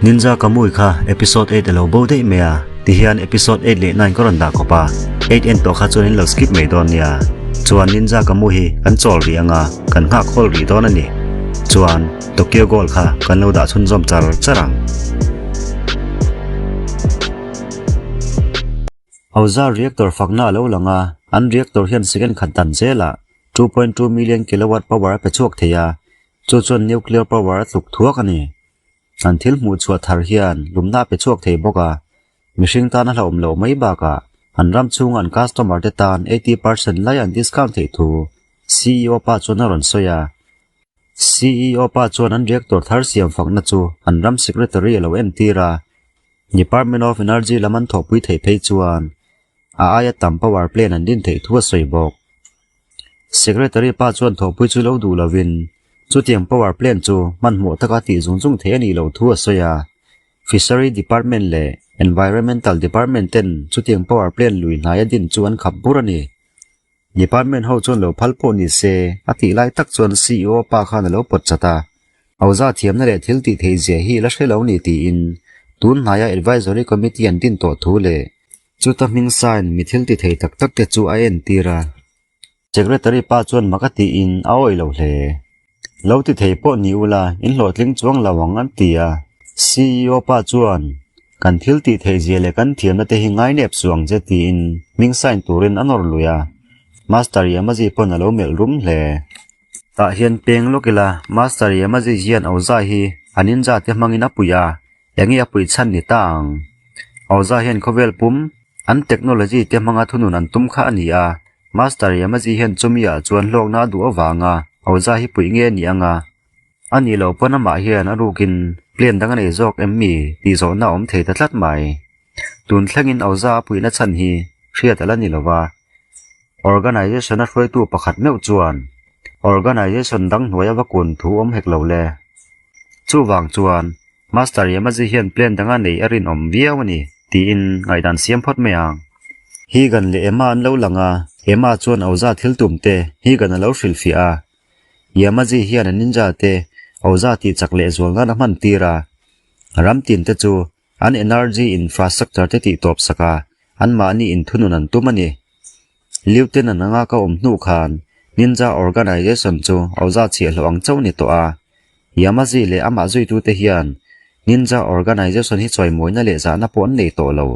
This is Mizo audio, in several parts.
Ninja Kamui kha episode 8 alo bo daih mai a, tihian episode 8 leh 9 ka rawn dah khawp a, 8 en tawh kha chuan in lo skip mai dawn nia. Chuan Ninja Kamui hi kan chawl rih anga kan nghak khawl rih dawn a ni. Chuan Tokyo Ghoul kha kan lo dah chhunzawm char char ang. Auza reactor fakna a lo lang a, an reactor hian second khat dan zelah 2.2 million kilowatt power a pe chhuak thei a, chu chuan nuclear power a tluk thuak a ni. An thil hmuh chhuah thar hian lumna a pe chhuak thei bawk a, mihring tan a hlauhawm loh mai bakah an ram chhunga an customer te tan 80% lai an discount theih thu CEO pa chuan a rawn sawi a. CEO pa chuan an reactor thar siam fakna chu an ram secretary a lo entir a, Department of Energy lam an thawhpui theih phei chuan a aia tam power plant an din theih thu a sawi bawk. Secretary pa chuan thawhpui chu lo duh lovin chutiang power plant chu hmanhmawh taka tih zung zung theih a nih loh thu a sawi a. Fishery Department leh Environmental Department ten chutiang power plant lui hnaia din chu an khap bur a ni. Department ho chuan lo phal pawh ni se a tih lai tak chuan CEO pa khan a lo pawt chat a. Auza thiamna leh thil tih theih zia hi la hre lo ni tiin tun hnaia Advisory Committee an din tawh thu leh chuta hming sign mi thil ti thei tak tak te chu a entir a. Secretary pa chuan mak a tiin a awih lo hle. Lo ti thei pawh ni ula in hlawhtling chuang lo ang an ti a. CEO pa chuan kan thil tih theih zia leh kan thiamna te hi ngainep suh ang che tiin hming sign turin a nawr lui a. Master Yamaji pawn a lo melh rum hle. Tah hian peng lawk ila Master Yamaji hian Oza hi a ninja te hmangin a puih a, enge a puih chhan ni ta ang? Oza hian khawvel pum an technology te hmanga thunun an tum kha a ni a, Master Yamaji hian chumi ah chuan hlawkna a duh avanga Oza hi puih nge a ni anga? A nih loh pawn amah hian a rukin plan dang a nei zawk em mi tih zawhna a awm thei ta tlat mai. Tun thlengin Oza a puihna chhan hi hriat a la ni lo va. Organization a hruaitu pakhat meuh chuan organization dang hnuaia va kun thu awm hek lo le. Chuvang chuan Master Yamaji hian plan danga nei a rinawm viau a ni tiin ngaihdan siam phawt mai ang. Higan leh Emma an lo lang a, Emma chuan Oza thil tum te Higan a lo hrilhfiah a. Yamaji hian a ninja te Oza tih chak lehzual nan a hman tir a. Ram tin te chu An energy infrastructure te tih tawp sak a, anmahni inthunun an tum a ni. Lieutenant anga ka awm hnu khan Ninja Organization chu Auza chhiahhlawh ang chauh ni tawh a. Yamaji leh amah zuitute hian Ninja Organization hi chawimawina leh zahna pawh an nei tawh lo.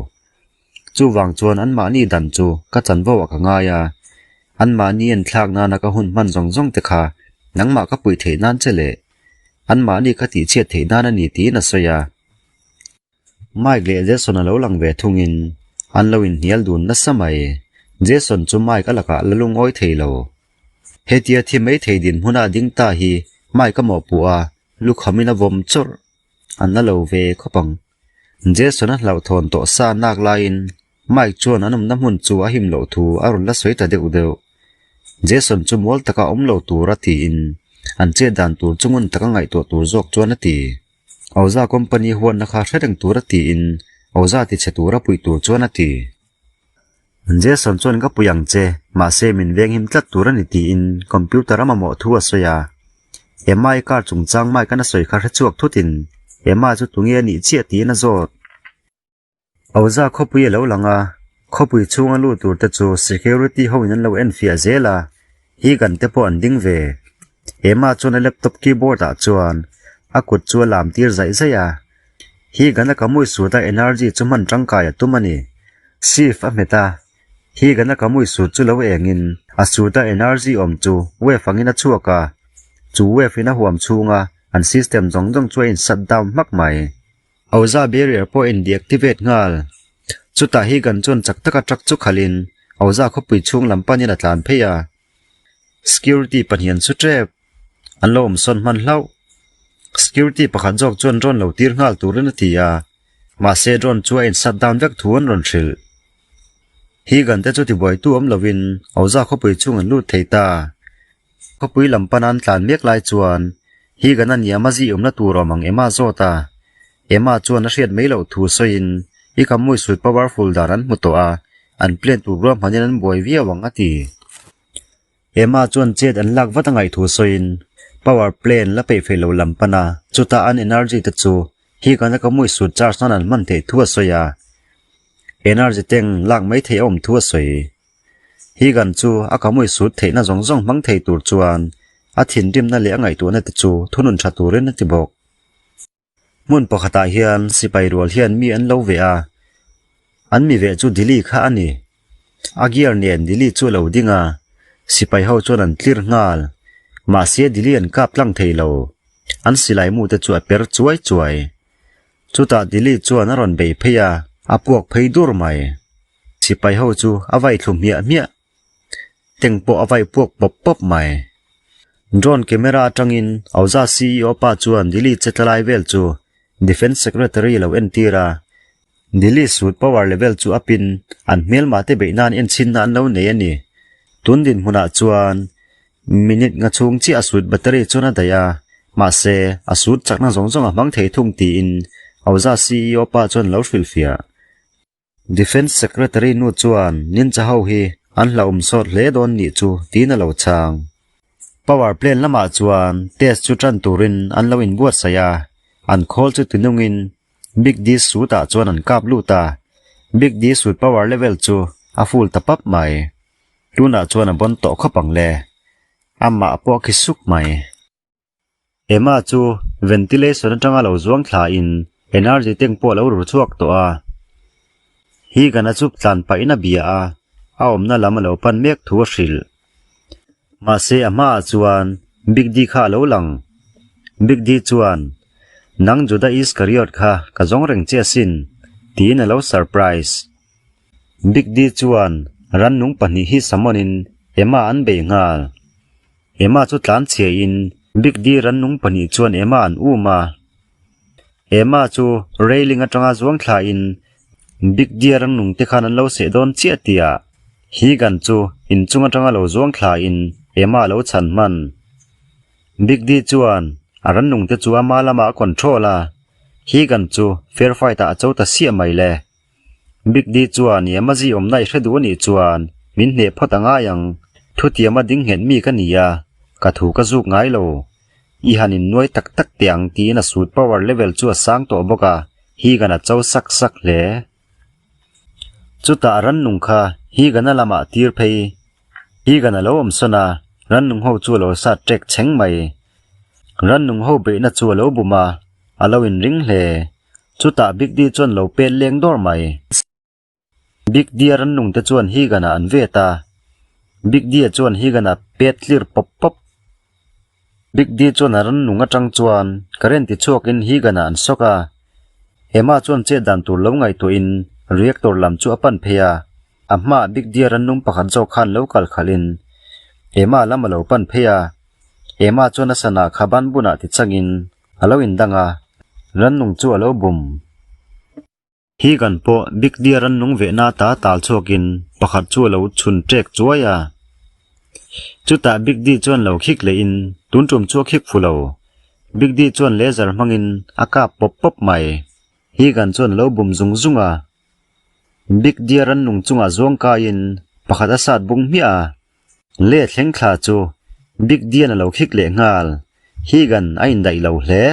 Chuvang chuan anmahni dan chu ka chanvo ah ka ngai a, anmahni enthlak nana ka hun hman zawng zawng te kha nangmah ka puih theih nan che leh anmahni ka tihchhiat theih nan a ni tiin a sawi a. Mike leh Jason a lo lang ve thungin an lo inhnial dun nasa mai. Jason chu Mike a lakah la lungawi thei lo. Hetia thi mai thei dinhmuna a ding ta hi Mike a mawhpuh a, lukhamin a vawm chawrh. An la lo ve khawp ang. Jason a hlauhthawn tawh sa nak laiin Mike chuan an awmna hmun chu a him loh thu a rawn la sawi ta deuh deuh. Jason chu mual taka awm lo tura tiin an chet dan tur chu ngun taka ngaihtuah tur zawk chuan a ti. Auza company huatna kha hre reng tura tiin Auza tichhe tura puih tur chuan a ti. Jason chuan ka pui ang che, mahse min venghim tlat tur a ni tiin computer a mamawh thu a sawi a. Emma i car chungchang Mike-a'n a sawi kha hre chhuak thutin Emma chu tunge a nih chiah tiin a zawt. Auza khawpui a lo lang a, khawpui chhunga lut tur te chu security ho in an lo enfiah zel a, Higan te pawh an ding ve. Emma chuan a laptop keyboard ah chuan a kut chu a lam tir zaih zaih a, Higan a kamui sut a energy chu hman tangkai a tum a ni. Shift a hmet a, Higan a kamui sut chu lo eng in a sut a energy awm chu wave angin a chhuak a, chu wave in a huam chhunga an system zawng zawng chu a in shut down hmak mai. Auza barrier pawh in deactivate nghal. Chutah hi kan chuan chak taka truck chu khalhin Auza khawpui chhung lam panin a tlan phei a. Security pahnih an su tep. An lo awm sawn hman hlauh. Security pakhat zawk chuan drone lo tir nghal turin a ti a. Mahse drone chu a in shut down vek thu an rawn hrilh. Higan te chu tibuaitu awm lovin Auza khawpui chhung an lut thei ta. Khawpui lam pana an tlan mek lai chuan Higan a niam a zi awmna tur awm ang Emma zawt a. Emma chuan a hriat mai loh thu sawiin i ka mui sut powerful dan an hmu tawh a, an plan tur ruahmanin an buai viau ang a ti. Emma chuan chet an lak vat a ngaih thu sawiin power plan la peih fei lo lam pana chutah an energy te chu. Hi kan a ka mui sut charge nan an hman theih thu a sawi a, energy tank lak mai theih a awm thu a sawi. Hi kan chu a ka mui sut theihna zawng zawng hmang thei tur chuan a thinrimna leh a ngaihtuahna te chu thunun tha turin a ti bawk. Hmun pakhatah hian sipai rual hian mi an lo veh a, an mi veh chu Dili kha a ni. A gear nen Dili chu a lo ding a, sipai ho chuan an tlir nghal. Mahse Dili an kap tlang thei lo, an silai mu te chu a per chuai chuai. Chutah Dili chuan a rawn bei phei a, a puak phei dur mai. Sipai ho chu a vai thlu hmiah hmiah. Teng pawh a vai puak pawp pawp mai. Drone camera atangin Auza CEO pa chuan Dili che tlalai vel chu Defence Secretary lo entir a. Dili suit power level chu up in an hmelmah te beih nan enchhinna an lo nei a ni. Tun dinhmunah chuan minute nga chhung chiah a suit battery chuan a daih a, mahse a suit chakna zawng zawng a hmang thei thung tiin Auza CEO pa chuan lo hrilhfiah. Defence Secretary nu chuan ninja ho hi an hlauhawm sawt hle dawn nih chu tiin a lo chhang. Power plant lamah chuan test chu tan turin an lo inbuatsaih a, an khawl chu tinungin Big D suit ah chuan an kap lut a, Big D suit power level chu a full ta pap mai. Tunah chuan a bawn tawh khawp ang le. Amah pawh a khi suk mai. Emma chu ventilation atanga lo zuang thla in energy tank pawh a lo ru chhuak tawh a. Higan a chup tlan pah in a bia a, a awmna lam a lo pan mek thu a hrilh. Mahse a hmaah chuan Big D kha a lo lang. Big D chuan, Nang Judah Iskariot kha ka zawng reng che asin, tiin a lo surprise. Big D chuan rannung pahnih hi summon in Emma an bei nghal. Emma chu tlan chhia in Big D rannung pahnih chuan Emma an um a. Emma chu railing atanga zuang thla in Big D rannung te khan an lo seh dawn chiah tih ah Higan chu inchung atanga lo zuang thla in Emma a lo chhan hman. Big D chuan a rannung te chu ama lamah a control a, Higan chu fair fight ah a cho ta siah mai le. Big D chuan Emma zi awmna i hre duh anih chuan min hneh phawt a ngai ang. Thutiama ding nghet mi ka ni a, ka thu ka zuk ngai lo. I han innuai tak tak teh ang tiin a suit power level chu a sang tawh bawk a, Higan a cho sak sak hle. Chutah rannung kha Higan a lamah tir phei. Higan a lo awm sawn a, rannung ho chu a lo sat ṭek chheng mai. Rannung ho beihna chu a lo bum a, a lo inring hle. Chutah Big D chuan lo pet leng dawr mai. Big D-a rannung te chuan Higan-a an vet a. Big D-a chuan Higan-a pet tlir pawp pawp. Big D chuan a rannung atang chuan current ti chhuakin Higan-a an sawk a. Emma chuan chet dan tur lo ngaihtuahin reactor lam chu a pan phei a. A hmaah Big D-a rannung pakhat zawk khan lo kal khalhin Emma lam a lo pan phei a. Emma chuan a sana kha ban bunah ti changin A lo indang a, rannung chu a lo bum. Hi kan pawh Big Deer rannung vehna ta tal chhuakin pakhat chu a lo chhun ṭek chuai a. Chutah Big D chuan lo khik lehin tun ṭum chu a khik fu lo. Big D chuan laser hmangin a kap pawp pawp mai. Hi kan chuan a lo bum zung zung a. Big Deer rannung chungah zuang kaiin pakhat a sat bung hmiah a. Le thleng thla chu Big Dian a lo khik leh nghal. Higan a indaih lo hle.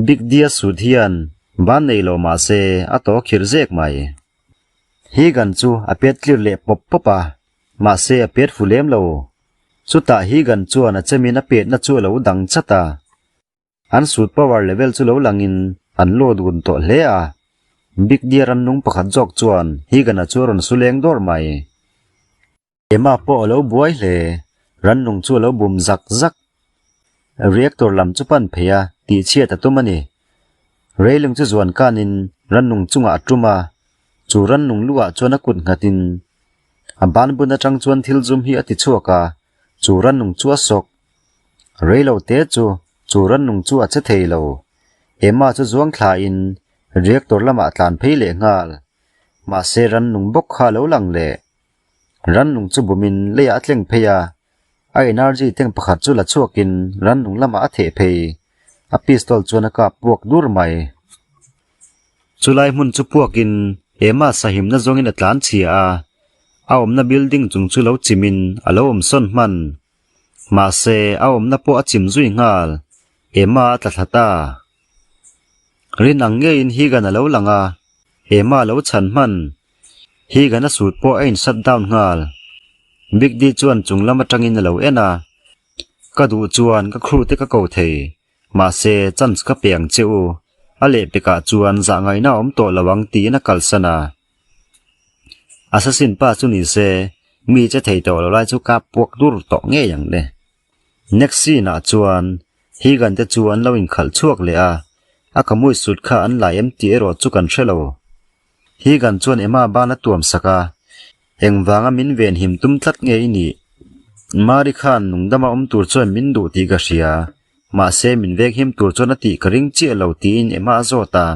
Big Dia sut hian ban nei lo mah se a taw khirh zek mai. Higan chu a pet tlir leh pawp pawp a, mahse a pet fu lem lo. Chutah Higan chuan a chemin a petna chu a lo dang chat a. An suit power level chu lo langin an load gun tawh hle a. Big Deer rannung pakhat zawk chuan Higan-a chu a rawn su leng dawr mai. Emma pawh a lo buai hle, rannung chu a lo bum zak zak. Reactor lam chu pan phei a, tihchhiat a tum a ni. Railing chu zuan kanin rannung chungah a tum a, chu rannung luah chuan a kut nghatin a ban bun atang chuan thil zum hi a ti chhuak a, chu rannung chu a sawk. Rei lo te chu chu rannung chu a che thei lo. Emma chu zuang thlain reactor lamah a tlan phei leh nghal. Mahse rannung bawk kha a lo lang leh. Rannung chu bumin leiah a tleng phei a, a energy tank pakhat chu la chhuakin rannung lamah a theh phei. A pistol chuan a kap puak dur mai. Chulai hmun chu puakin Emma sahimna zawngin a tlan chhia a, a awmna building chung chu lo chimin a lo awm sawn hman. Mahse, a awmna pawh a chim zui nghal. Emma a tla thla ta. Rin ang ngeiin Higan a lo lang a, Emma a lo chhan hman. Higan a suit pawh a in shut down nghal. Big D chuan chung lam atangin a lo en a, Ka duh chuan ka crew te ka ko thei, mahse chance ka pe ang che u, a lehpekah chuan zah ngaihna a awm tawh lo ang tiin a kalsan a. Assassin pa chu ni se, mi che thei tawh lo lai chu kap puak dur tawh ngei ang le. Next scene ah chuan Higan te chu an lo inkhalh chhuak leh a, a kamui sut kha an la em tih erawh chu kan hre lo. Higan chuan Emma ban a tuam sak a, Engvanga min ven him tum tlat nge i nih? Mari khan nungdama awm tur chuan min duh tih ka hria, mahse min veng him tur chuan a tih ka ring chiah lo tiin Emma a zawt a.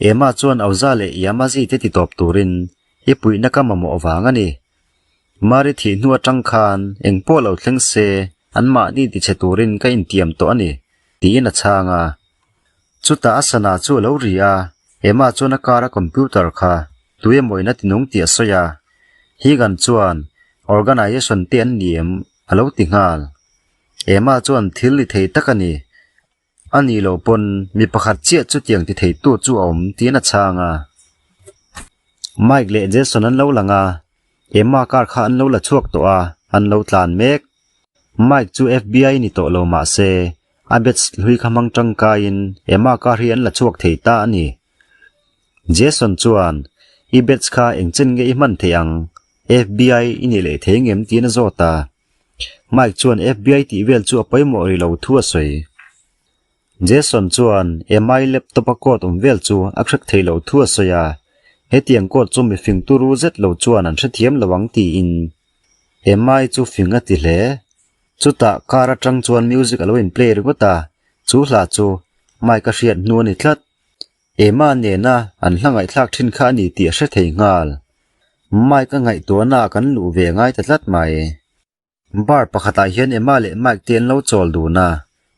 Emma chuan Auza leh Yamazi te titawp turin i puihna ka mamawh vang a ni. Mari thih hnu atang khan eng pawh lo thleng se anmahni tichhe turin ka intiam tawh a ni, tiin a chhang a. Chutah a sana chu a lo ri a, Emma chuan a car a computer kha tui emaw in a tinung tih a sawi a. Higan chuan Organization te an ni em? a lo ti nghal. Emma chuan thil i thei tak a ni. A nih loh pawn mi pakhat chiah chutiang ti theitu chu a awm tiin a chhang a. Mike leh Jason an lo lang a, Emma car kha an lo la chhuak tawh a, an lo tlan mek. Mike chu FBI ni tawh lo mah se, a bets hlui kha hmang tangkaiin Emma car hi an la chhuak thei ta a ni. Jason chuan, I bets kha engchen nge i hman theih ang? FBI i nih leh thei ngem? tiin a zawt a. Mike chuan FBI tih vel chu a pawimawh ri lo thu a sawi. Jason chuan MI laptop a code awm vel chu a crack thei lo thu a sawi a, hetiang code chu mifing turu zet lo chuan an hrethiam lo ang tiin MI chu fing a ti hle. Chutah car atang chuan music a lo in play ringawt a, chu hla chu Mike a hriat hnu a ni tlat. Emma nena an hla ngaihthlak thin kha a ni tih a hre thei nghal. Mike a ngaihtuahna ah kan luh ve ngai ta tlat mai. Bar pakhatah hian Emma leh Mike te an lo chawl dun a,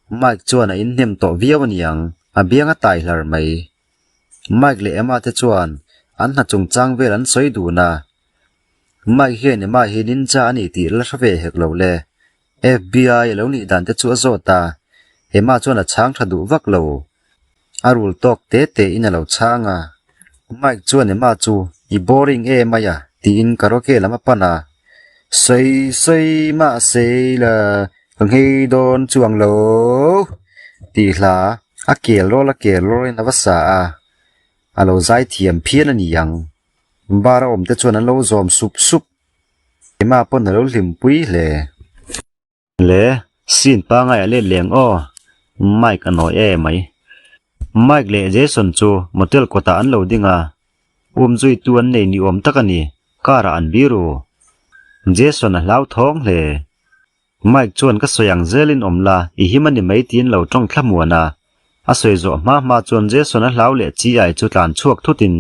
Mike chuan a inhnem tawh viau a niang, a biang a tai hlar mai. Mike leh Emma te chuan an hna chungchang vel an sawi dun a. Mike hian Emma hi ninja a ni tih la hre ve hek lo le. FBI a lo nih dan te chu a zawt a, Emma chuan a chhang tha duh vak lo. A rul tawk te te in a lo chhang a. Mike chuan Emma chu i boring e mai a tiin karaoke lam a pan a. Sawi sawi mah sei la ka nghei dawn chuang lo tih hla a kel rawl a kel rawl in a va sa a, a lo zai thiam phian a ni ang. Bar a awm te chuan an lo zawm sup sup. Emma pawn a lo hlimpui hle. Le, scene pangai a let leng aw, Mike a nawi e mai. Mike leh Jason chu motel kawtah an lo ding a, umzuitu an nei ni awm tak a ni, car ah an biru. Jason a hlauthawng hle. Mike chuan ka sawi ang zelin awm la, i him a ni mai tiin lo tawng thlamuan a. A sawi zawh hma hma chuan Jason a hlau leh chi ai chu tlan chhuak thutin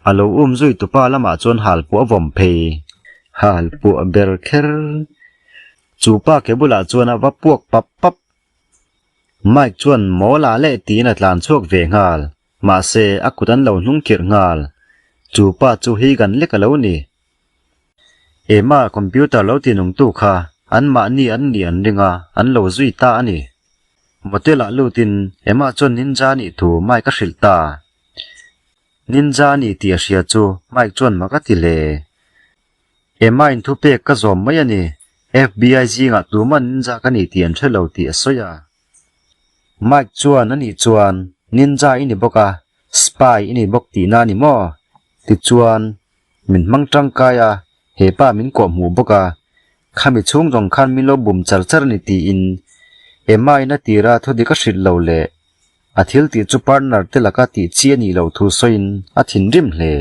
a lo um zui tupa lamah chuan hal pawh a vawm phei. Hal puah ber kher. Chu pa ke bulah chuan a va puak pap pap. Mike chuan maw la leh tiin a tlan chhuak ve nghal. Mahse a kut an lo hnung khirh nghal. Chu pa chu Higan lek a lo ni. Emma computer lo ti nungtu kha anmahni an nih an ring a, an lo zui ta a ni. Motel ah lutin Emma chuan ninja nih thu Mike a hrilh ta. Ninja a ni tih a hria chu Mike chuan mak a ti hle. Emma in thupek ka zawm mai a ni, FBI zingah tuman ninja ka ni tih an hre lo tih a sawi a. Mike chuan a nih chuan ninja i ni bawk a, spy i ni bawk tihna a ni maw? Tichuan Min hmang tangkai a, he pa min kawh hmuh bawk a, khami chhung zawng khan min lo bum char char a ni tiin Emma in a tira thu dik a hrilh lo leh a thil tih chu partner te laka tih chi a nih loh thu sawiin a thinrim hle.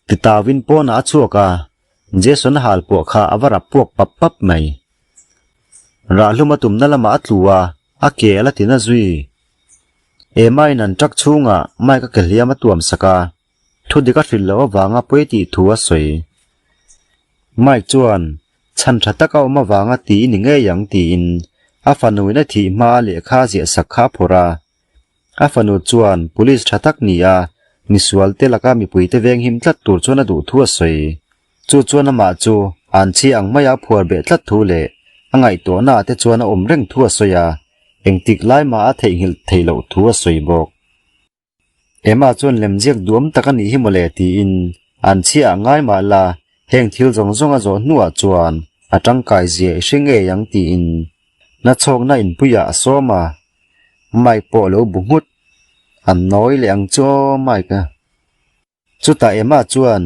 Titauin pawnah a chhuak a, Jason a hal puah kha a va rap puak pap pap mai. Rahlum a tumna lamah a tlu a, a ke a la ti na zui. Emma in an truck chhungah Mike a ke hliam a tuam sak a, Thu dik a hrilh loh avanga pawi tih thu a sawi. Mike chuan, Chhan tha taka awm avanga ti i ni ngei ang tiin a fanuin a thih hma a lehkha a ziah sak kha a phawrh a. A fanu chuan police tha tak ni a, misual te laka mipuite venghim tlat tur chuan a duh thu a sawi. Chu chuan amah chu an chhi ang maia a phuar beh tlat thu leh a ngaihtuahnaah te chuan a awm reng thu a sawi a. Engtik lai mah a theihnghilh theih loh thu a sawi bawk. Emma chuan lemziak duam tak a nih hi mawle tiin an chhiah ngai mah la, heng thil zawng zawng a zawh hnuah chuan a tangkai zia i hre ngei ang tiin nachhawkna inpuiah a sawm a, Mike pawh a lo bu nghut. An nawi leh ang chu aw Mike a. Chutah Emma chuan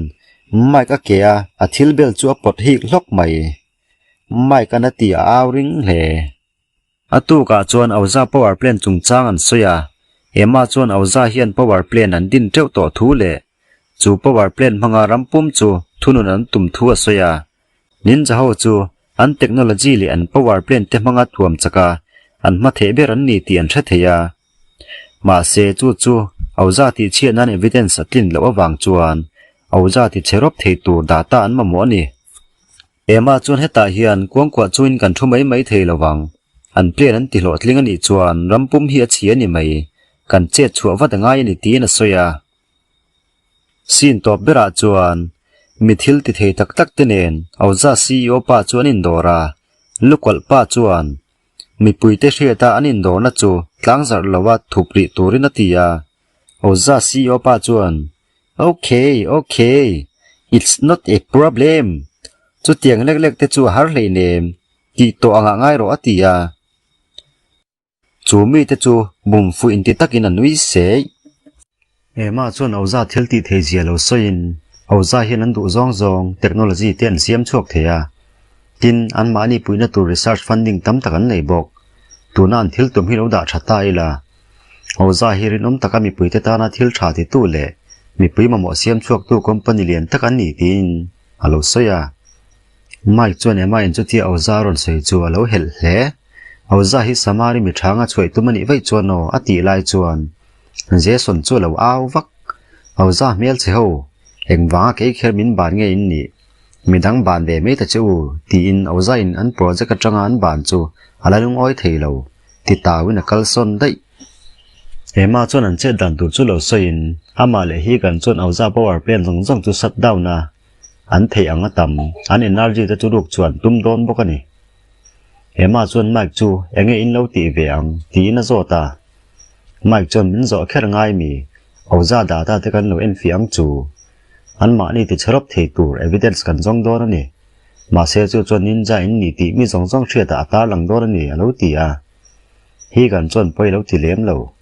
Mike a ke a, a thil bel chu a pawt hik hlawk mai. Mike an a ti a au ring hle. A tukah chuan Auza power plant chungchang an sawi a, Emma chuan Auza hian power plant an din teuh tawh thu leh chu power plant hmanga ram pum chu thunun an tum thu a sawi a. Ninja ho chu an technology leh an power plant te hmanga thuam chak a, an hma theh ber an ni tih an hre thei a. Mahse chu chu Auza tih chhiat nan evidence a tlin loh avang chuan Auza ti chhe rawp thei tur data an mamawh a ni. Emma chuan hetah hian kuangkuah chuin kan thu mai mai thei lo vang. An plan an ti hlawhtling a nih chuan ram pum hi a chhi a ni mai. Kan chet chhuah vat a ngai a ni tiin a sawi a. Scene tawp berah chuan mi thil ti thei tak tak te nen Auza CEO pa chu an indawr a, Lukwalh pa chuan Mipuite hriata an indawrna chu tlangzarh lova thup rih turin a ti a. Oza CEO pa chuan, Okay, okay, it's not a problem. Chutiang lek lek te chu a har hleinem, tih tawh angah ngai rawh a ti a. Chu mite chu bum fuh inti takin a nui seih. Emma chuan Oza thil tih thei zia lo sawiin, Oza hian an duh zawng zawng technology te an siam chhuak thei a. Tin, anmahni puihna tur research funding tam tak an nei bawk. Tuna an thil tum hi lo dah tha ta ila. Oza hi rinawm taka mipuite tana thil tha titu leh mipui mamawh siam chhuaktu company lian tak an ni tiin a lo sawi a. Mike chuan Emma in chutia Oza a rawn sawi chu a lo helh hle. Oza hi Samari mi thanga chhuaih tum a nih vaih chuan aw a tih lai chuan Jason chu a lo au vak. Auza hmel che ho, engvanga kei kher min ban nge in nih? Midang ban ve mai ta che u, tiin Auza in an project atanga an ban chu a la lungawi thei lo, ti tauin a kal sawn daih. Emma chuan an chet dan tur chu lo sawiin, amah leh Higan chuan Auza power plant zawng zawng chu shut down a, an theih ang a tam, an energy te chu ruk chuan tum dawn bawk a ni. Emma chuan Mike chu enge in lo tih ve ang tiin a zawt a. Mike chuan min zawh kher ngai mi, Oza data te kan lo enfiah ang chu. Anmahni ti chhe rawp thei tur evidence kan zawng dawn a ni. Mahse chu chuan ninja in ni tih mi zawng zawng hriatah a tarlang dawn a ni a lo ti a. Higan chuan pawi lo ti lem lo.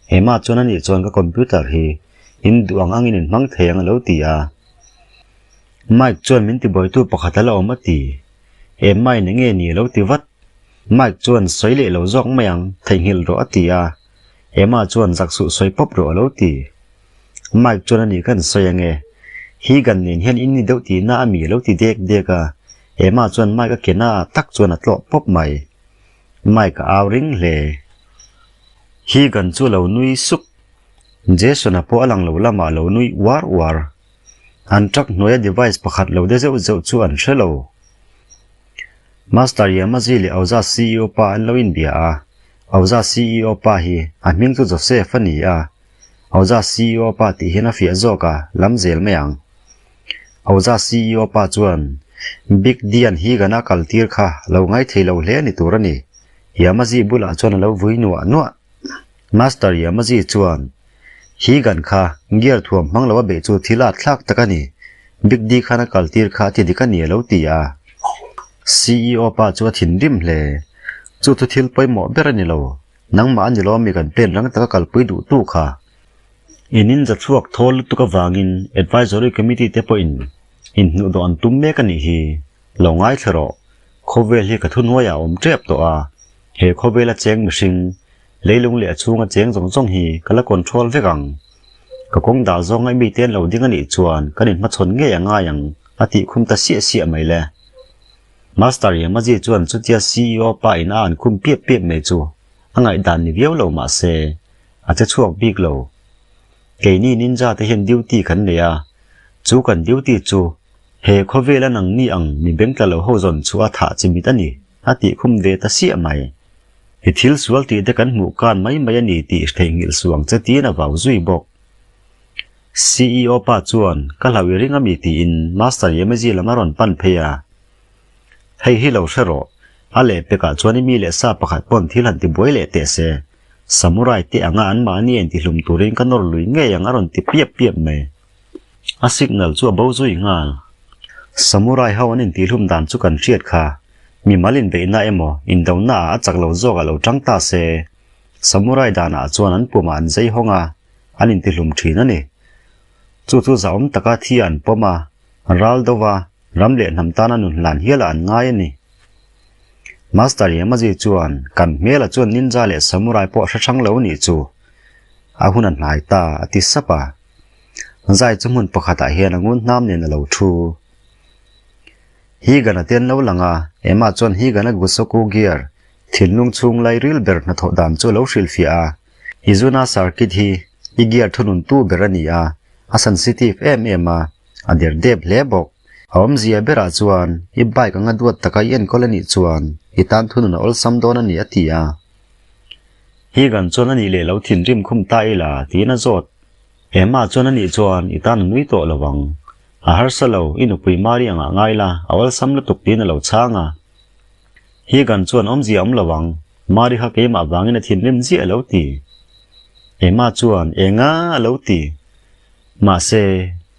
Emma chuan anih chuan ka computer hi in duh ang angin in hmang thei ang a lo ti a. Mike chuan min tibuaitu pakhat a la awm a ti. Emma in enge ni a lo ti vat. Mike chuan sawi leh lo zawk mai ang, theihnghilh rawh a ti a. Emma chuan zak suh sawi pawp rawh a lo ti. Mike chuan a ni kan sawi ange. Higan nen hian in ni deuh tihna a mi a lo ti dek dek a. Emma chuan Mike a ke na tak chuan a tlawh pawp mai. Mike a au ring hle. Higan chu a lo nui suk. Jason-a pawh a lang lo lamah a lo nui uar uar. An truck hnuaia device pakhat lo de zeuh zeuh chu an hre lo. Master Yamaji leh Auza CEO pa an lo inbia a, Auza CEO pa hi a hming chu Joseph a ni a, Auza CEO pa tih hian a fiah zawk a, lam zel mai ang. Auza CEO pa chuan, Big Dian hi kan a kal tir kha lo ngaithei lo hle ni tur a ni. Yamaji bulah chuan a lo vui nuah nuah. Master Yamaji chuan, Hi gan kha gear thuam hmang lo a beih chu thil at thlak tak a ni. Big D khan a kal tir kha a ti dik a ni a lo ti a. CEO pa chu a thinrim hle. Chu thu thil pawimawh ber a ni lo. Nangmah a ni lo ami kan plan rang taka kalpui duh tu kha. In in za chhuak thawl lutuk avangin Advisory Committee te pawhin inhnuhdawh an tum mek a nih hi. Lo ngaithla rawh. Khawvel hi ka thuhnuaiah a awm tep tawh a. He khawvela cheng mihring Leilung leh a chhunga cheng zawng zawng hi ka la control vek ang. Ka kawng dah zawng ngai mite an lo ding a nih chuan kan inhmachhawn ngei a ngai ang, a tih khum ta siah siah mai le. Master Yamaji chuan chutia CEO pa in a an khum piap piap mai chu a ngaihdan ni viau lo mah se, a che chhuak bik lo. Keini ninja te hian duty kan nei a, chu kan duty chu he khawvela nangni ang mi bengtla lo ho zawn chu a thah chimit a ni, a tih khum ve ta siah mai. I thil sual tih te kan hmuh kan mai mai a ni tih theihnghilh suang che tiin a vau zui bawk. CEO pa chuan ka hlauh i ring a mi tiin Master Yamaji lam a rawn pan phei a. Hei hi lo hre rawh. A lehpekah chuan i mi leh sa pakhat pawn thil han ti buai leh teh se. Samurai te anga anmahni a intihlum turin ka nawr lui ngei ang a rawn ti piap piap mai. A signal chu a bo zui nghal. Samurai ho an intihlum dan chu kan hriat kha. Mimal inbeihna emaw indona ah a chak lo zawk a lo tang ta se. Samurai danah chuan an pumah an zei hawng a, an intihlum thin a ni. Chu chu zahawm taka thi an pawm a, ral do va, ram leh hnam tana nun hlan hialah an ngai a ni. Master Yamaji chuan kan hmela chuan ninja leh samurai pawh hre hrang lo nih chu a hun a hnai ta a ti sap a. Zai chu hmun pakhatah hian a ngun hnam nen a lo thu. Higan a ten lo lang a, Emma chuan Higan a Gusoku gear thinlung chhung lai ril ber hnathawh dan chu a lo hrilhfiah a. Izuna circuit hi i gear thununtu ber a ni a, a sensitive em em a, a der dep hle bawk. A awmzia berah chuan i bike anga duat taka i enkawl a nih chuan i tan thunun a awlsam dawn a ni a ti a. Higan chuan a nih leh lo thinrim khum ta ila tiin a zawt. Emma chuan a nih chuan i tan a nui tawh lo ang. A harsa lo, i nupui Mari angah ngai la, a awlsam lutuk tiin a lo chhang a. Higan chuan awmzia awm lo ang, Mari kha keimah vangin a thinrim chiah a lo ti. Emma chuan enga a lo ti. Mahse,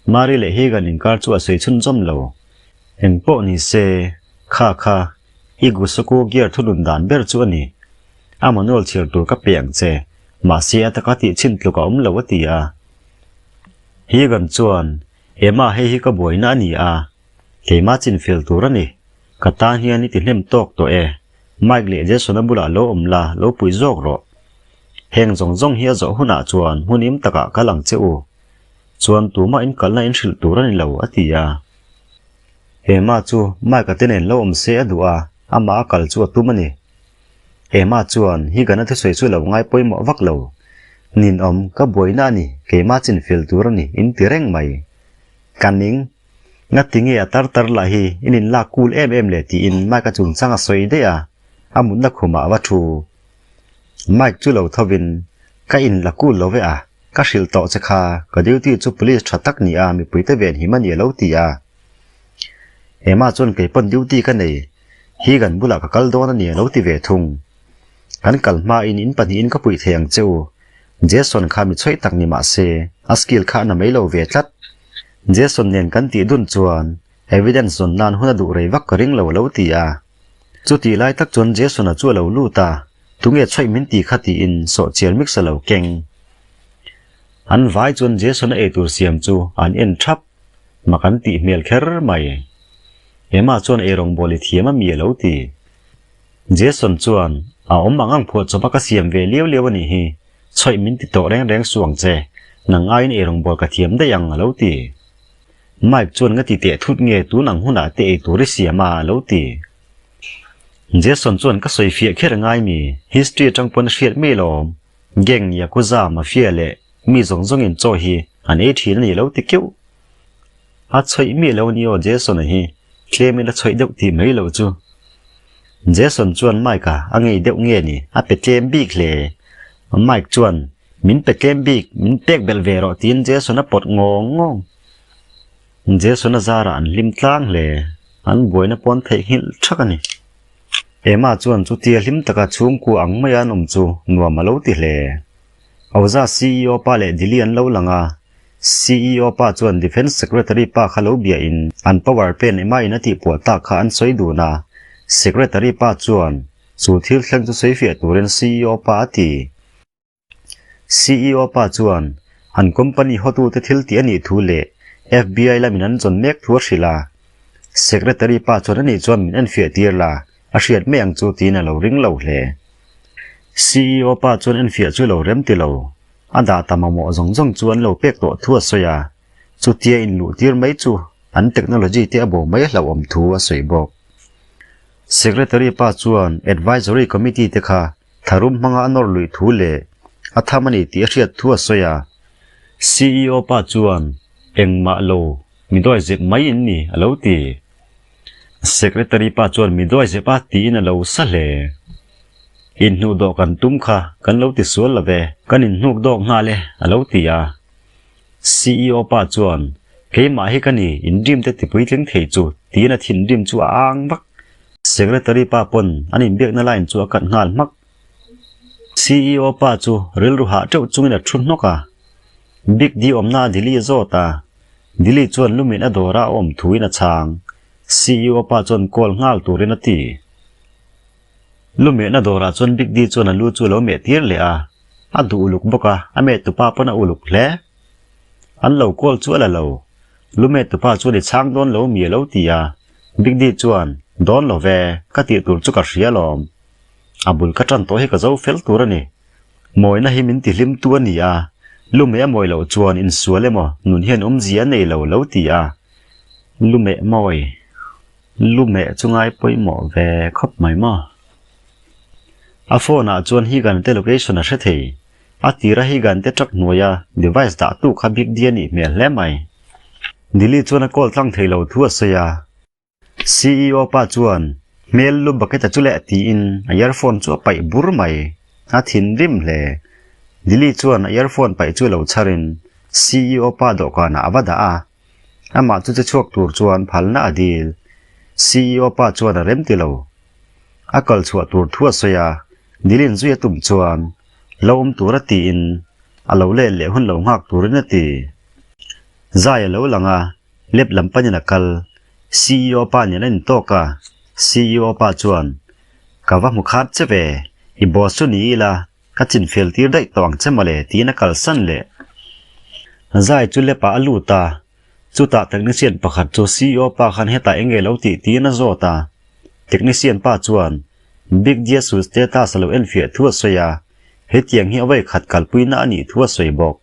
Mari leh Higan inkar chu a sawi chhunzawm lo. Eng pawh ni se, kha kha, i Gusoku gear thunun dan ber chu a ni. A manual chhiar tur ka pe ang che, mahse a taka tih chhin tluk a awm lo a ti a. Higan chuan, Emma hei hi ka buaina a ni a, keimah chinfel tur a ni. Ka tan hian i ti hnem tawk tawh e. Mike leh Jason-a bulah lo awm la, lo pui zawk rawh. Heng zawng zawng hi a zawh hunah chuan hmun im takah kal ang che u. Chuan tumah in kalna in hrilh tur a ni lo, a ti a. Emma chu Mike-a te nen lo awm se a duh a, amah a kal chu a tum a ni. Emma chuan Higan-a thusawi chu lo ngai pawimawh vak lo. Ninawm, ka buaina a ni, keimah chinfel tur a ni, in ti reng mai. Ka ning. Ngati nge a tar tar lah hi in inlak kul em em le tiin Mike-a chungchang a sawi daih a, a mutna khumah a va thu. Mike chu lo thovin, Ka in la kul lo ve a, ka hrilh tawh che kha, ka duty chu police tha tak ni a, mipuite ven him a ni a lo ti a. Emma chuan kei pawn duty ka nei, hi kan bulah ka kal dawn a ni a lo ti ve thung. Kan kal hmain in pahnihin ka puih thei ang che u, Jason kha mi chhuaih tak ni mah se, a skill kha a na mai lo ve tlat. Jason nen kan tih dun chuan evidence zawn nan hun a duh rei vak ka ring lo a lo ti a. Chutih lai tak chuan Jason-a chu a lo lut a, Tunge chhuaih min ti kha tiin sawhchiar mix a lo keng. An vai chuan Jason-a eitur siam chu an en thap, mak an tih hmel kher mai. Emma chuan eirawngbawl i thiam a mi a lo ti. Jason chuan, A awm ang ang phuah chawp a ka siam ve liau liau a nih hi, chhuaih min ti tawh reng reng suh ang che, nang aiin eirawngbawl ka thiam daih ang a lo ti. Mike chuan nga ti teh thut nge tun ang hunah te ei tur i siam a a lo ti. Jason chuan ka sawi fiah kher ngai mi, history atang pawn a hriat mai lawm. Gang, Yakuza, Mafia leh mi zawng zawngin chaw hi an ei thin a ni lo ti keuh. A chhawih miah lo a ni aw Jason-a hi, tlemin a chhawih deuh tih mai lo chu. Jason chuan Mike-a a ngei deuh nge ni, a pe tlem bik hle. Mike chuan Min pe tlem bik, min pek belh ve rawh tiin Jason a pawt ngawng ngawng. Jason a zarah an hlim tlang hle, an buaina pawn theihnghilh thak a ni. Emma chuan chutia hlim taka chhungkua ang maia an awm chu nuam a lo ti hle. Auza CEO pa leh Dili an lo lang a, CEO pa chuan Defence Secretary pa kha lo biahin an power pen Emma in a tihpuah tak kha an sawi dun a, Secretary pa chuan chu thil thleng chu sawifiah turin CEO pa a ti. CEO pa chuan an company hotute thil tih a nih thu leh FBI lamin an zawn mek thu a hrilh a. Secretary pa chuan ani chuan min enfiah tir la, a hriat mai ang chu tiin a lo ring lo hle. CEO pa chuan enfiah chu lo rem ti lo, a data mamawh zawng zawng chu an lo pek tawh thu a sawi a, chutia inluh tir mai chu an technology te a bo mai hlauhawm thu a sawi bawk. Secretary pa chuan advisory committee te kha Tharum hmanga a nawr luih thu leh a tham a ni tih a hriat thu a sawi a. CEO pa chuan, Engmah lo, mi dawi zep mai in ni, a lo ti. Secretary pa chuan mi dawi zep a tiin a lo sa hle. Inhnuh dawh kan tum kha kan lo ti sual lo ve, kan inhnuk dawk nghal e, a lo ti a. CEO pa chuan, Keimah hi ka ni, in dream te tipuitling thei chu, tiin a thinrim chu a ang vak. Secretary pa pawn an inbiakna line chu a cut nghal hmak. CEO pa chu rilru hah teuh chungin a thu hnawk a. Big D awmna a Dili a zawt a. Dili chuan lumin a dawr a a awm thuin a chhang. CEO pa chuan call nghal turin a ti. Lumehna dawrah chuan Big D chuan a lu chu a lo meh tir leh a. A duh uluk bawk a, a meh tupa pawn a uluk hle. An lo call chu a la lo. Lume tupa chuan i chhang dawn lo mi a lo ti a. Big D chuan, Dawn lo ve, ka tih tur chu ka hria alawm. A bul ka tan tawh hi ka zo fel tur a ni. Mawina hi min tihlim tu a ni a, lumeh a mawi loh chuan insual emaw nun hian awmzia a nei lo lo ti a. Lumeh mawi. Lumeh chu ngai pawimawh ve khawp mai maw. A phone ah chuan Higan te location a hre thei. A tira Higan te truck hnuaia device dah tu kha Big D a nih hmel hle mai. Dilly chuan a call tlang thei lo thu a sawi a. CEO pa chuan hmel lu bucket a chu leh tiin a earphone chu a paih bur mai. A thinrim hle. Dilly chuan a earphone paih chu lo chharin CEO pa dawhkanah a va dah a. Amah chu che chhuak tur chuan phalna a dil. CEO pa chuan a rem ti lo. A kal chhuah tur thu a sawi a, Dilly'n zui a tum chuan lo awm tura tiin a lo let leh hun lo nghak turin a ti. Zai a lo lang a. Lep lam panin a kal. CEO pa nen a intawk a, CEO pa chuan, Ka va hmu khat che ve, i boss chu ni ila, ka chinfel tir daih tawh ang che mawle tiin a kalsan leh. Zai chu lepah a lut a, chutah technician pakhat chu CEO pa khan hetah eng nge lo tih tiin a zawt a. Technician pa chuan, Big Dia Su status a lo enfiah thu a sawi a, hetiang hi a vawikhat kalpuina a nih thu a sawi bawk.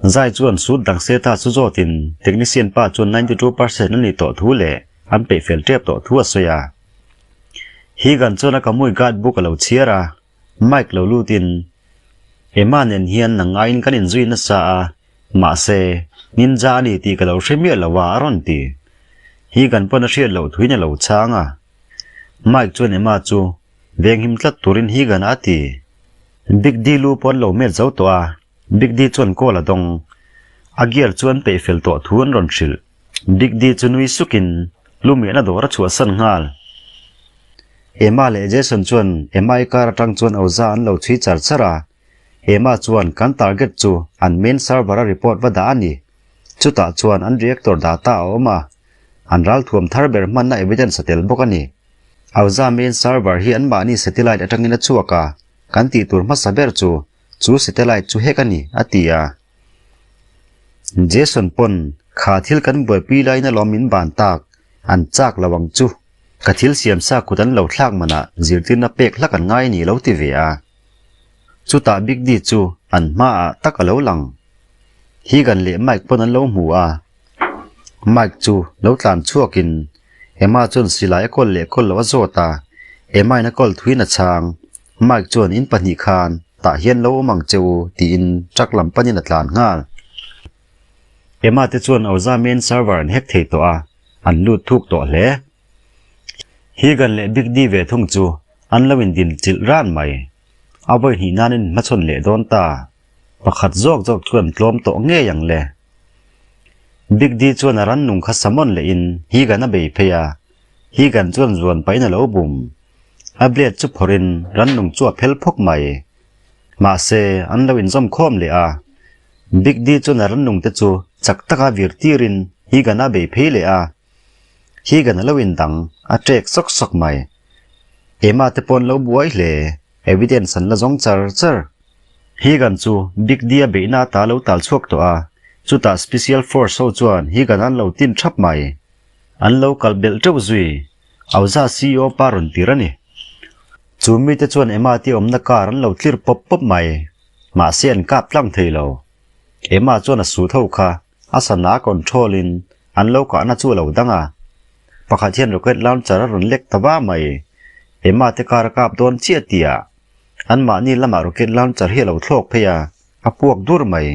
Zai chuan sut dang se ta chu zawtin technician pa chuan 92% a nih tawh thu leh an peih fel tep tawh thu a sawi a. Higan chuan a kamui guide book a lo chhiar a, Mike lo lutin, Emma nen hian nang ngaiin kan inzui nasa a, mahse, ninja a ni tih ka lo hre miah lo a a rawn ti. Higan pawn a hriat loh thuin a lo chhang a. Mike chuan Emma chu venghim tlat turin Higan a ti. Big D lu pawh an lo met zo tawh a. Big D chuan call a dawng. A gear chu an peih fel tawh thu an rawn hrilh. Big D chu nui sukin Lumian a dawr a chhuahsan nghal. Emma leh Jason chuan Emma-i car atang chuan Oza an lo chhui char char a. Emma chuan kan target chu an main server a report va dah a ni. Chutah chuan an reactor data a awm a. An ralthuam thar ber hmanna evidence a tel bawk a ni. Oza main server hi anmahni satellite atangin a chhuak a. Kan tih tur hmasa ber chu Chu satellite chu hek a ni, a ti a. Jason pawn kha thil kan buaipui laiin alawm min ban tak, an chak lo ang chu. Ka thil siam sa kut an lo thlak manah zirtirna pek hlak an ngai a ni lo ti ve a. Chutah Big D chu an hmaah tak a lo lang. Higan leh Mike pawn an lo hmu a. Mike chu lo tlan chhuakin Emma chuan silai a kawl leh kawl loh a zawt a, Emma in a kawl thuin a chhang. Mike chuan in pahnih khan tah hian lo awm ang che u tiin truck lam panin a tlan nghal. Emma te chuan Oza main server an hack thei tawh a, an lut thuk tawh hle. Higan leh Big D ve thung chu an lo indin chilh ran mai. A vawi hnih nan in hmachhawn leh dawn ta. Pakhat zawk zawk chuan tlawm tawh ngei ang le. Big D chuan a rannung kha summon lehin Higan a bei phei a, Higan chuan zuan pahin a lo bum. A blade chu phawrhin rannung chu a phel phawk mai. Mahse, an lo inzawm khawm leh a. Big D chuan a rannung te chu chak taka vir tirin Higan a bei phei leh a. Higan a lo indang, a ṭek sawk sawk mai. Emma te pawh an lo buai hle. Evidence an la zawng char char. Higan chu Big D a beihna ata lo tal chhuak tawh a, chutah Special Force ho chuan Higan an lo tin thap mai. An lo kal belh teuh zui. Auza CEO pa rawn tir a ni. Chu mite chuan Emma te awmna car an lo tlir pawp pawp mai. Mahse an kap tlang thei lo. Emma chuan a sut ho kha a sana control in an lo kahna chu a lo dang a. Pakhat hian rocket launcher a rawn lek ta va mai. Emma te car a kap dawn chiah tih ah anmahni lamah rocket launcher hi a lo thlawk phei a, a puak dur mai.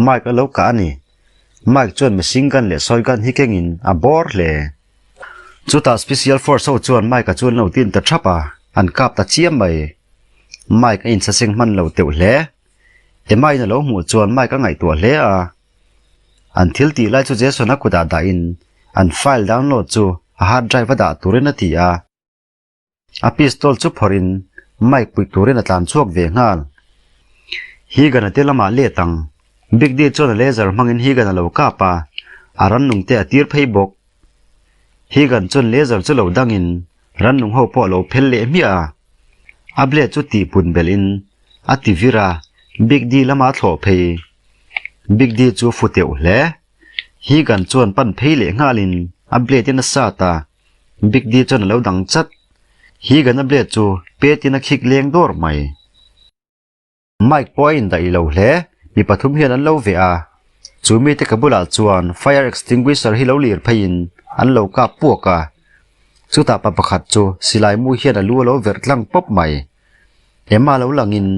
Mike a lo kah a ni. Mike chuan machine gun leh soy gun hi kengin a bawr hle. Chutah Special Force ho chuan Mike-a chu an lo tin ta thap a, an kap ta chiam mai. Mike a insaseng hman lo teuh hle. Emma-in a lo hmuh chuan Mike a ngaihtuah hle a. An thil tih lai chu Jason-a kutah dahin an file download chu. A hard drive a dah turin a ti a. A pistol chu phawrhin Mike puih turin a tlan chhuak ve nghal. Higan a te lamah let ang. Big D chuan a laser hmangin Higan a lo kap a, a rannung te a tir phei bawk. Higan chuan laser chu lo dangin rannung ho pawh a lo phel leh hmiah a. A blade chu tih pun belhin a ti vir a, Big D lama a thlawh phei. Big D chu fu teuh hle. Higan chuan pan phei leh nghalin a blade in a sat a, Big D chuan a lo dang chat. Higan a blade chu pet in a khik leng dawr mai. Mike pawh a indaih lo hle, mi pathum hian an lo veh a. Chu mite ka bulah chuan fire extinguisher hi lo lir pheiin an lo kap puak a. Chutah pa pakhat chu silai mu hian a lu a lo verh tlang pawp mai. Emma lo langin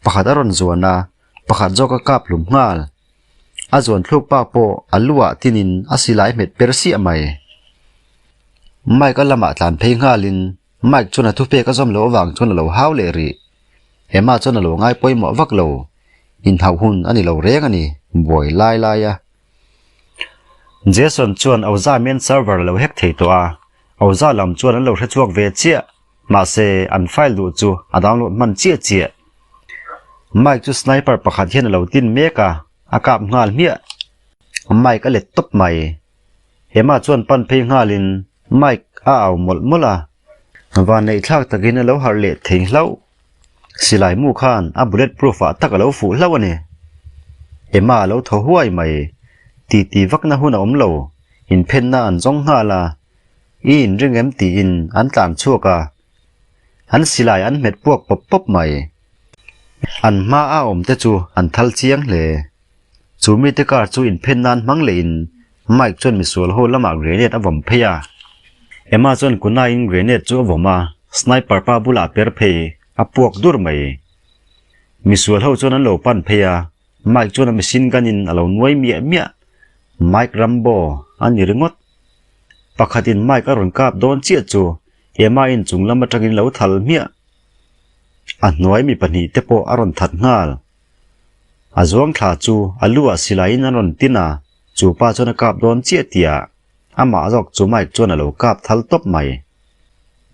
pakhat a rawn zuan a, pakhat zawk a kap hlum nghal. A zuan thluk pa pawh a luah tinin a silai hmet per siah mai. Mike a lamah tlan phei nghalin Mike chuan a thupek a zawm loh avang chuan a lo hau leh rih. Emma chuan a lo ngai pawimawh vak lo. Inhauh hun a ni lo reng a ni, buai lai lai a. Jason chuan Oza main server a lo hack thei tawh a, Oza lam chuan an lo hre chhuak ve chiah. Mahse, an file duh chu a download hman chiah chiah. Mike chu sniper pakhat hian a lo tin mek a, a kap nghal hmiah. Mike a let tawp mai. Emma chuan pan phei nghalin Mike a au mawlh mawlh a, vanneih thlak takin a lo harh leh thei hlauh. Silai mu khan a bullet proof ah tak a lo fuh hlauh a ni. Emma a lo thaw huai mai. Titi vakna hun a awm lo, inphenna an zawng nghal a. I inring em tiin an tlan chhuak a, an silai an hmet puak pawp pawp mai. An hma a awm te chu an thal chiang hle. Chu mite car chu inphen nan hmang lehin Mike chuan misual ho lamah grenade a vawm phei a. Emma chuan kunaiin grenade chu a vawm a, sniper pa bulah a per phei, a puak dur mai. Misual ho chuan an lo pan phei a, Mike chuan a machine gun in a lo nuai miah miah. Mike Rambo a ni ringawt. Pakhatin Mike a rawn kap dawn chiah chu Emma in chung lam atangin lo thal hmiah. A hnuai mi pahnihte pawh a rawn that nghal. A zuang thla chu a lu ah silaiin an rawn tin a, chu pa chuan a kap dawn chiah tih ah amah zawk chu Mike chuan a lo kap thal tawp mai.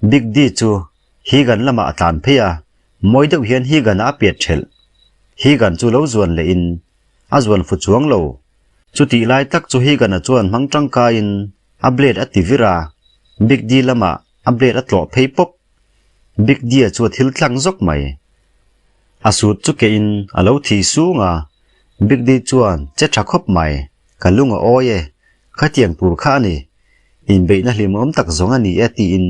Big D chu Higan lamah a tlan phei a, mawi deuh hian Higan ah a piat thelh. Higan chu lo zuan leh in a zuan fu chuang lo. Chutih lai tak chu Higan-a chuan hmang tangkaiin a blade a ti vir a, Big D lamah a blade a tlawh phei pawp. Big D-a chu a thil tlang zawk mai. A sut chu keh in a lo thi sung a, Big D chuan che tha khawp mai, ka lung a awi e, khatiang tur kha a ni, inbeihna hlimawm tak zawng a ni e tiin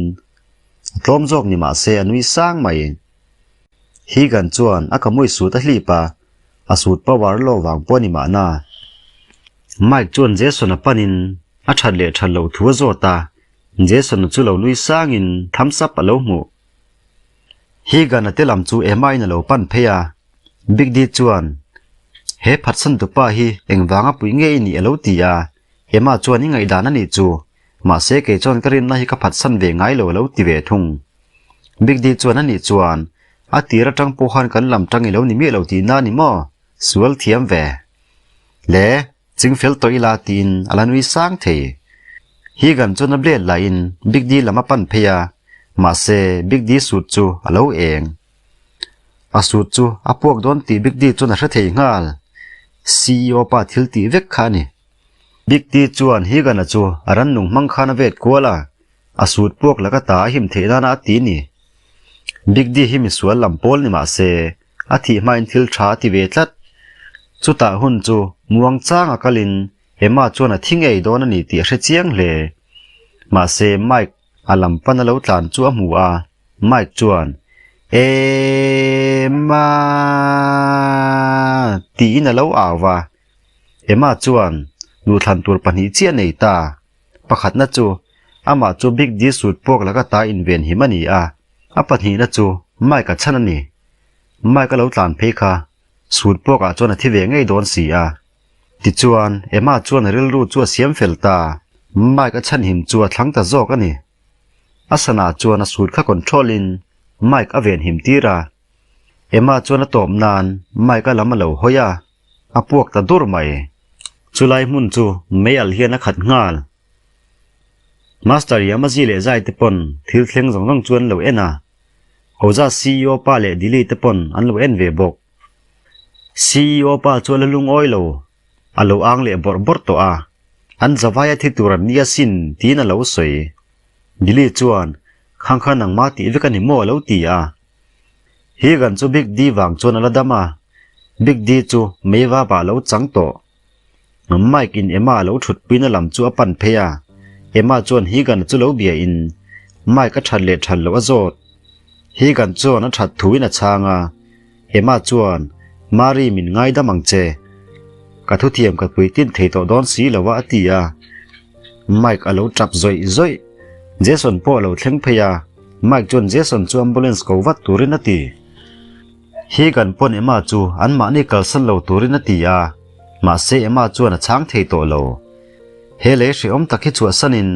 a tlawm zawk ni mah se a nui sang mai. Higan chuan a kamui sut a hlip a, a sut power lo vang pawh a ni mahna. Mike chuan Jason-a panin a that leh that loh thu a zawt a, Jason-a chu lo nui sangin thumbs up a lo hmuh. Higan-a te lam chu Emma-in a lo pan phei a, Big D chuan, He phatsan tupa hi engvanga pui nge i nih a lo ti a, Emma chuan i ngaihdan a nih chu, mahse kei chuan ka rinna hi ka phatsan ve ngai lo a lo ti ve thung. Big D chuan a nih chuan, A tir atang pawh khan kan lam tang i lo ni miah lo tihna a ni maw? Sual thiam ve. Le. Ching fel tawh ila tiin a la nui sang thei. Higan chuan a blade laiin Big D lam a pan phei a, mahse Big D suit chu a lo eng. A suit chu a puak dawn tih Big D chuan a hre thei nghal. CEO pa thil tih vek kha a ni. Big D chuan Higan-a chu a rannung hmang khan a vet kual a, a suit puak laka ta a him theih nana a ti ni. Big D hi misual lam pawl ni mah se, a thih hmain thil tha a ti ve tlat. Chutah hun chu muang changa kalin Emma chuan a thi ngei dawn a ni tih a hre chiang hle. Mahse Mike a lam pan a lo tlan chu a hmu a, Mike chuan, Emma! tiin a lo au va. Emma chuan duhthlan tur pahnih chiah a nei ta. Pakhatna chu amah chu Big D sut puak laka ta invenhim a ni a, a pahnihna chu Mike a chhan a ni. Mike a lo tlan phei kha sut puakah chuan a thi ve ngei dawn si a. Tichuan, Emma chuan a rilru chu a siam fel ta, Mike a chhanhim chu a thlang ta zawk a ni. A sanah chuan a sut kha control in Mike a venhim tir a. Emma chuan a tawp nan Mike a lam a lo hawi a, a puak ta dur mai. Chulai hmun chu mei alh hian a khat nghal. Master Yamaji leh Zai te pawn thil thleng zawng zawng chu an lo en a, Oza CEO pa leh Dili te pawn an lo en ve bawk. CEO pa chu a la lungawi lo, a lo ang leh bawrh bawrh tawh a, an zavaia thi tur an nia sin tiin a lo sawi. Dili chuan, Khang kha nangmah tih vek a ni maw a lo ti a. Higan chu Big D vang chuan a la dam a, Big D chu meivapah a lo chang tawh. Mike in Emma a lo thut puina lam chu a pan phei a, Emma chuan Higan a chu lo bia in Mike a that leh that loh a zawt. Higan chuan a that thu in a chhang a, Emma chuan Mari min ngaidam ang che, ka thuthiam ka puitlin thei tawh dawn si lo a a ti a. Mike a lo tap zawih zawih. Jason pawh a lo thleng phei a, Mike chuan Jason chu ambulance ko vat turin a ti. Higan pawn Emma chu anmahni kalsan lo turin a ti a, mahse Emma chuan a chhang thei tawh lo. He lei hrehawm tak hi chhuahsanin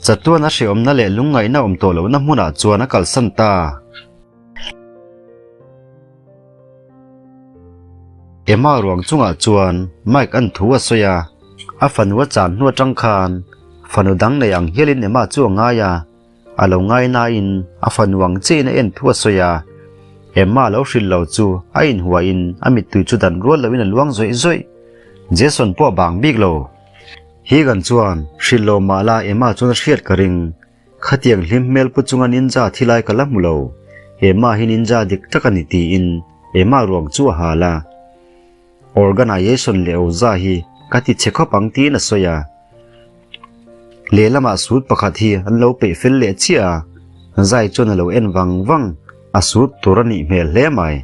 chatuan a hrehawmna leh lungngaihna awm tawh lohna hmunah chuan a kalsan ta. Emma ruang chungah chuan Mike an thu a sawi a, a fanu a chan hnu atang khan fanu dang nei ang hialin Emma chu a ngai a. A lo ngai nain a fanu ang chiahin a en thu a sawi a, Emma lo hrilh lo chu a inhuahin a mittui chu dan rual loin a luang zawih zawih. Jason pawh a bang bik lo. Higan chuan hrilh lo mah la Emma chuan a hriat ka ring. Khatiang hlim hmel pu chunga ninja thi lai ka la hmu lo. Emma hi ninja dik tak a ni tiin Emma ruang chu a hal a. Organization leh Oza hi ka ti chhe khawp ang tiin a sawi a. Lehlamah suit pakhat hi an lo peih fel leh chiah a, zai chuan a lo en vang vang, a suit tur a nih hmel hle mai.